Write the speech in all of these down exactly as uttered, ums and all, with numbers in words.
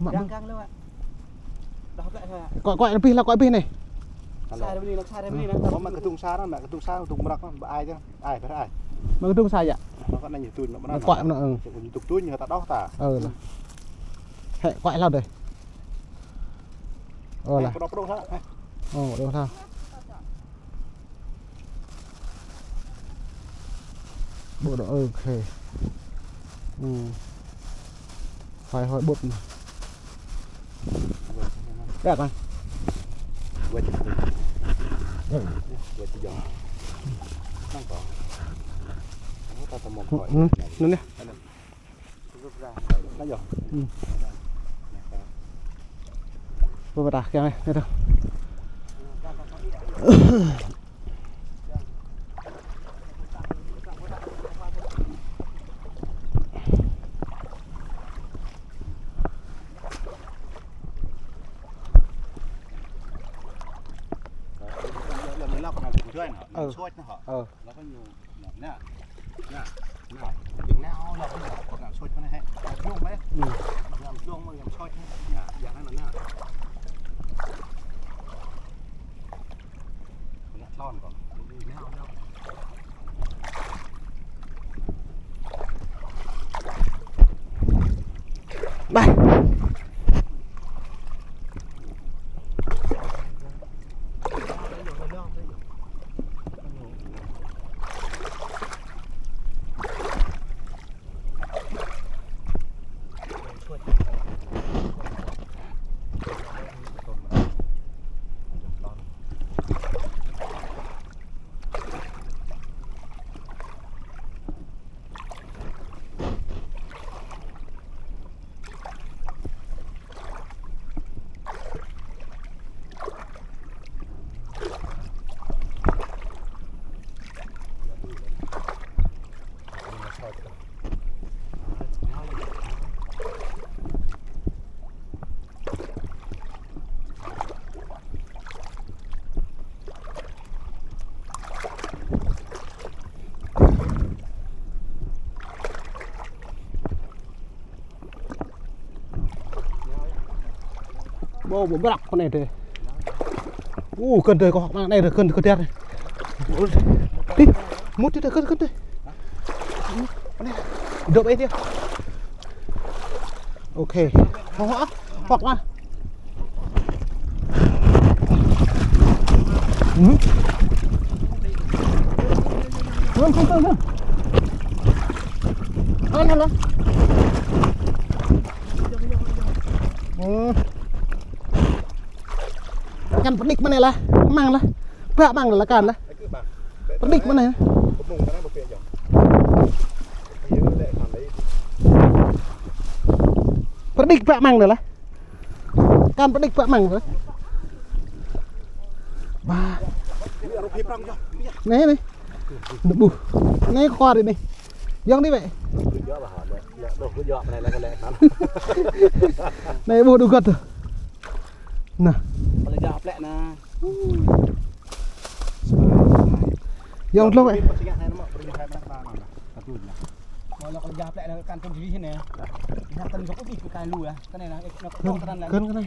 Mă, mă. Gang, gang lơ, Wak. Đah plek lơ. Kuai, kuai abih lah, kuai abih anai. Sa ră anai, sa ră anai, nah. Mă, mă kơdung sa anŭn, mă kơdung sa, kơdung mrăk anŭn, bơ ai dơ̆ng. Ai, bơ ai. Mă kơdung sa yă. Mă kơdung sa yă. Mă kuai anŭn, ơ. Čơkŭn tuk tuñ, ta đah ta. Ơ lah. Hĕ, kuai hlâo dêh. Ơ lah. Pơđŏk, pơđŏk lah. Ơ, pơđŏk lah. Bộ đó, ok. Ừ. Phải hỏi bột. Đẹp à? Quay chụp. Ừ. Quay chụp gió. Không có. Không có tao tao một hỏi. Ừ. Nó nè. Anai yơh. Hmm. Bơ bơ ta, kiăng anai, anai tơ. Ờ. Ờ. Nó có nhiều. Nè, nè, nè. Đừng nao lắm, nè. Có ngắm suốt con này, hè. Ngắm chuông đấy. Ừ. Ngắm chuông mà ngắm suốt. Nè, dáng này nè. Ngắm lon còn. Đừng nao, nao. Đây. Bơ, bơ brăk pơ anai dêh. U, kơ̆n dêh, kơ hŏk mă anai dêh, kơ̆n, kơ̆n dêh. Dih, mŭt dih dêh, kơ̆n, kơ̆n dêh. Anai, dŏ ih dih. Ok. Hŏk, hŏk, hŏk mă. Hmm. Hơ̆n, hơ̆n, hơ̆n, hơ̆n. Hơ̆n, hơ̆n, hơ̆n. Hmm. Kăn pơđĭk mơ̆n anai lah, mơ̆ng lah. Bă mơ̆ng lah kăn lah. Pơđĭk mơ̆n anai. Pơđĭk bă mơ̆ng lah. Kăn pơđĭk bă mơ̆ng lah. Ba. Anai, anai. Anai ƀuh. Anai khua dih anai. Yŏng dih wĕ. Anai ƀuh đu gơ̆t. Nah. Yŏng dlông wĕ. Kơ̆n, kơ̆n, kơ̆n anai.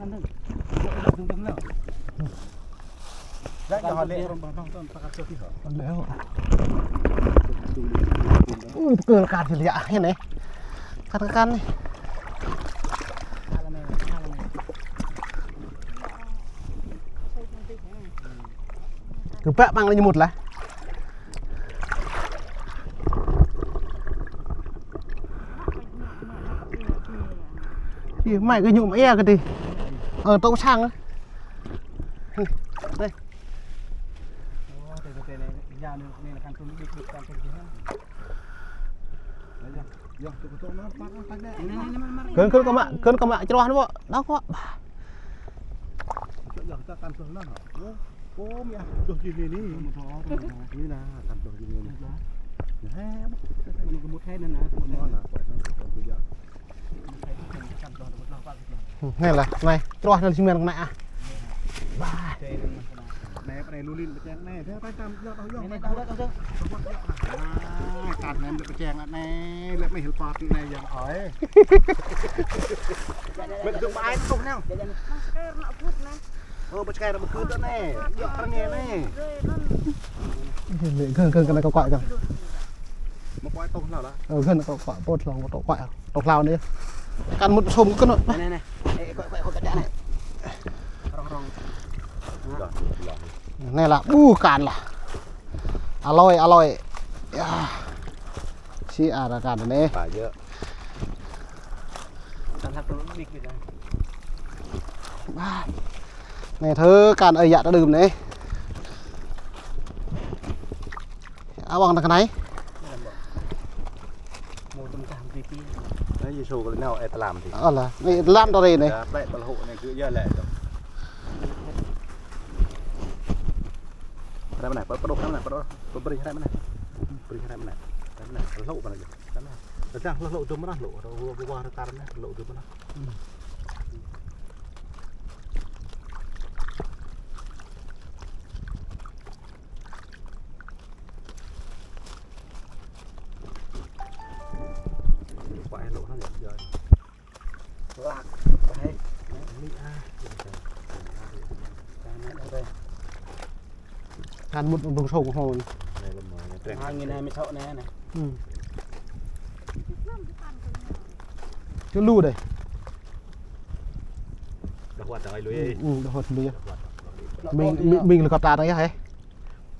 Ui, pơkơl kar čih liă anai. Kar kar anai. Kơpă măng anai ñu mŭt lah. Ih, mai kơ ñu mă ia kơ tih. Ơ, tŏ sang. Đây. Kơn, kơn kơ mă, kơn kơ mă, čroh anai, ƀă. Đau kơ mă. Ơ, mia, čroh čih anai. Anai lah, anai, čroh anai, čih mơ̆n kơ anai ah. Bah. Anai, anai, lu lin pơčeng anai. Dah, dah, dah, dah, dah. Anai, dah, dah, dah, dah. Ah, kar anai pơčeng anai, lĕ mơ̆ hil păt anai yang ơi. Mĕt dŭng mă ai tuh nao. Masker nak put anai. Ơ, pơčeng anai pơkơ̆t anai. Yua kar anai anai. Lĕ gơ̆ng, gơ̆ng, kơ anai kơ kuai kơ. Mă kuai tuh nao lah. Ơ, gơ̆ng kơ kuai, put hlâo, tuh kuai. Tŏ hlâo anai. Kar mŭt sum kơ anŭn. Anai, anai. Ê, kơ, kơ, kơ, kơ, anai. Rong, rong. Anai lah, ƀu kar lah. Aloi, aloi. Yă. Sĭ ah, kar anai. Ba yơh. Kar hăt tơlŭn ƀik ƀik anai. Ba. Anai thơ kar ơi yă ta đưm anai. Abang ta kơ anai. Mô tŭm tah mơ̆ ti. Anai Yêsu kơ lĕ nao ê tlam ti. Ơ lah, anai tlam ta ri anai. Dah plĕ pơlhŭ anai gơ̆ yơh lĕ. Hrăm anai, pơ-, pơđŏk hrăm anai, pơđŏk, pơbrih hrăm anai. Brih hrăm anai. Hrăm anai, pơlhŭ pơ anai. Hrăm anai. Tơdang pơlhŭ dŭm anai, pơlhŭ, pơlhŭ, pơlhŭ, pơlhŭ, pơlhŭ. Lak, baik. Kar mŭt ƀơi sông hô. Angin anai mơ̆ sŏk anai anai. Hmm. Čơ lu dih. Dah huăt tang ai lui. Hmm, dah huăt lui yơh. Dah huăt. Ming, ming, ming lĕ kơt ta tang yơh, hă?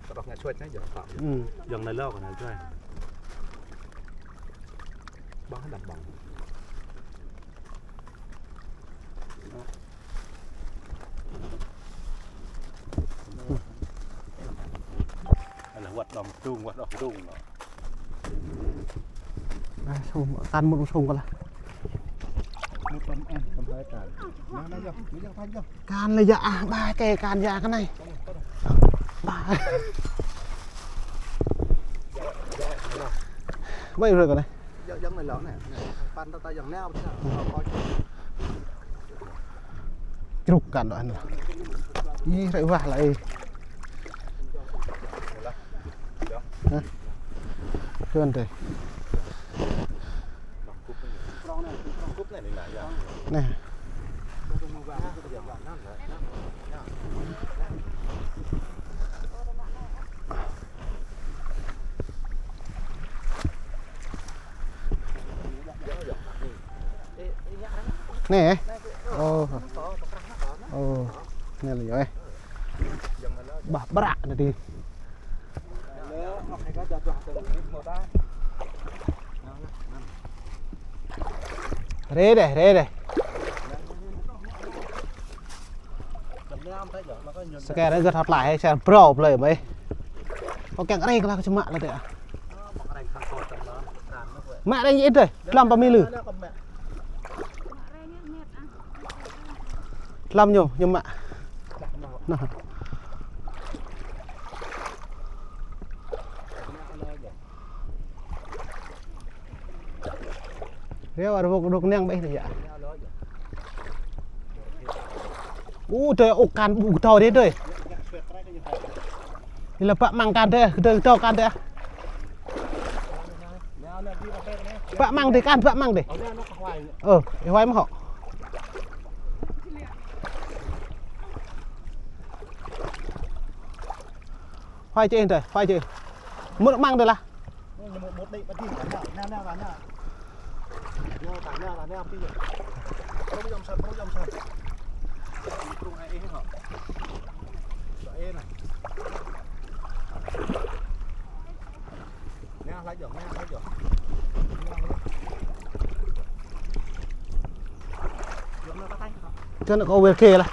Kơt ta ngă čuăt anai yơh, Pă. Hmm. Yang anai lŏ kơ anai čuăt. Ƀơ̆ng hă, đăm ƀơ̆ng. Alah, wăt đŏng kơdŭng, wăt đŏng kơdŭng lŏ. Ah, sum, kar mŭt sum kơ lah. Mŭt tăm em, tăm hai kar. Nah, nah, yơh, yơh, yơh, yơh. Kar lĕ yă ah, ba, kơ kar yă kơ anai. Ba. Ƀai rơi kơ anai. Yă, yang anai lŏ anai. Anai, păn ta, ta yang anai. Črŭk kar lŏ anai. Ih, rơi wah lah ih. Hă? Kơn dih. Anai. Anai, ơ. Ơ. Ơ. Anai lĕ yơh, ơ. Bah, bră anai dih. Rê dih, rê dih. Skêr anai gơ̆t hŏt laih, skêr brâo plơi mơi. Ơ, kiăng rê kơ lah kơ čơmă lah tĕ. Mă rê ñit dih, tlam pă mi lư. Tlam ñu, ñu mă. Nah. Reo ară wŏk rŏk neng ƀĕ anai yă. Ơ, dơi, ơ, kar ƀu kơtâo dih dơi. Ih lah bă măng kăn dih, gơdâo gơdâo kăn dih. Bă măng dih kăn, bă măng dih. Ơ, ih huai mơ̆ hŏ. Huai čih dih, huai čih. Mŭt măng dih lah. Cho nó có việc kì là.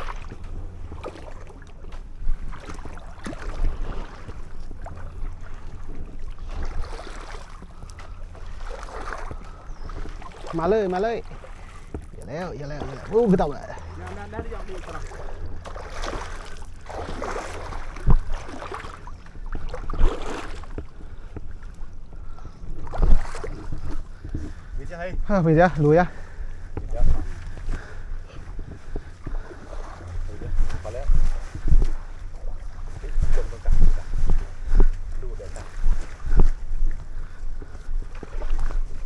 Mă lơi, mă lơi. Yơh lĕ, yơh lĕ, yơh lĕ. Ơ, kơtâo lĕ. Ha, bây giờ, lui à.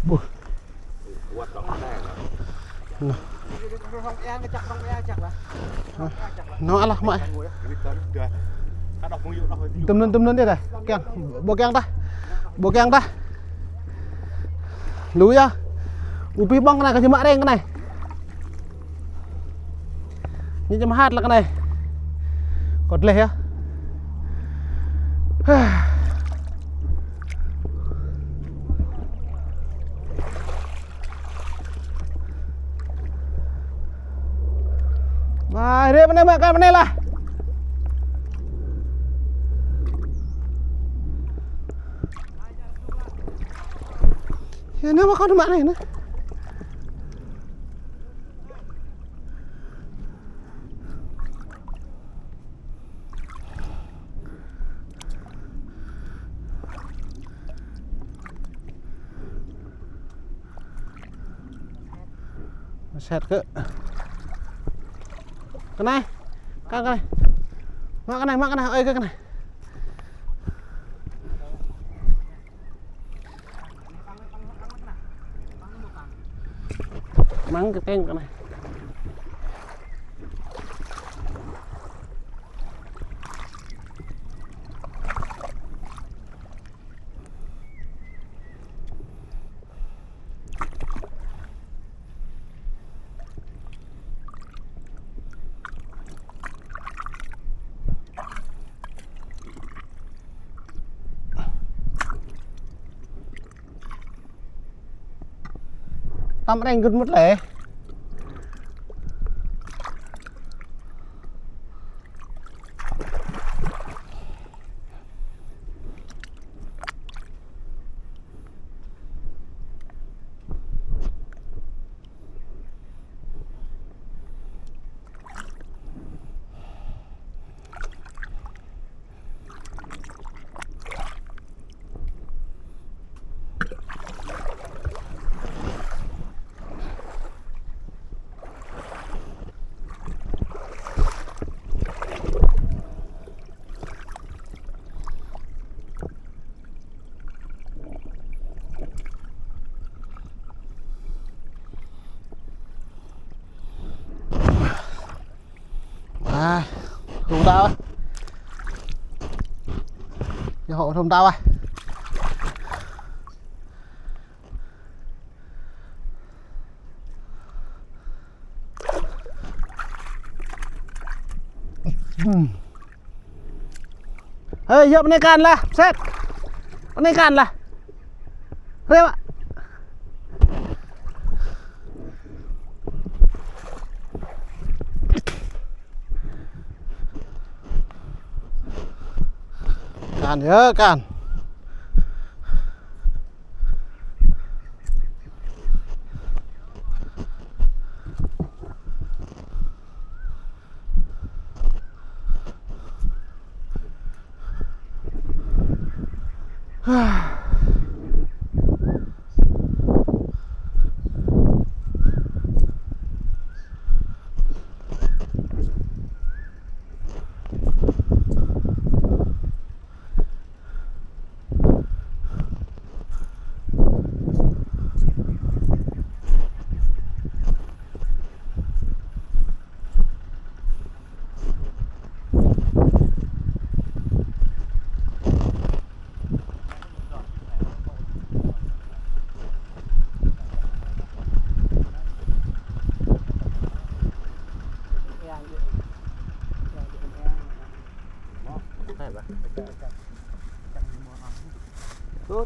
Buh. Noh. Noh alah mă. Tơm anŭn, tơm anŭn dih dah. Kiăng, ƀu kiăng dah. Ƀu kiăng dah. Lui yơh. Ƀu ƀing ƀơ̆ng kơ anai, kơ ñu mă reng kơ anai. Ñu čăm hăt lăk anai. Kơ gleh yơh. Mă, rĕ mơnai mă kơ mơnai lah. Yơh, anai mă kơ anai mă anai. Sĕt kơ. Kơ anai. Kơ, kơ anai. Mă kơ anai, mă kơ anai, ơi kơ anai. Măng kơteng kơ anai. Tăm reng gưt mŭt lĕ. Ơ, thâo đaŏ. Yơh, thâo đaŏ. Hơi, yơh, pơ anai kăn lah, sĕt. Pơ anai kăn lah. Rĕ mă. Kăn yơh, kăn. Ơ, ƀă.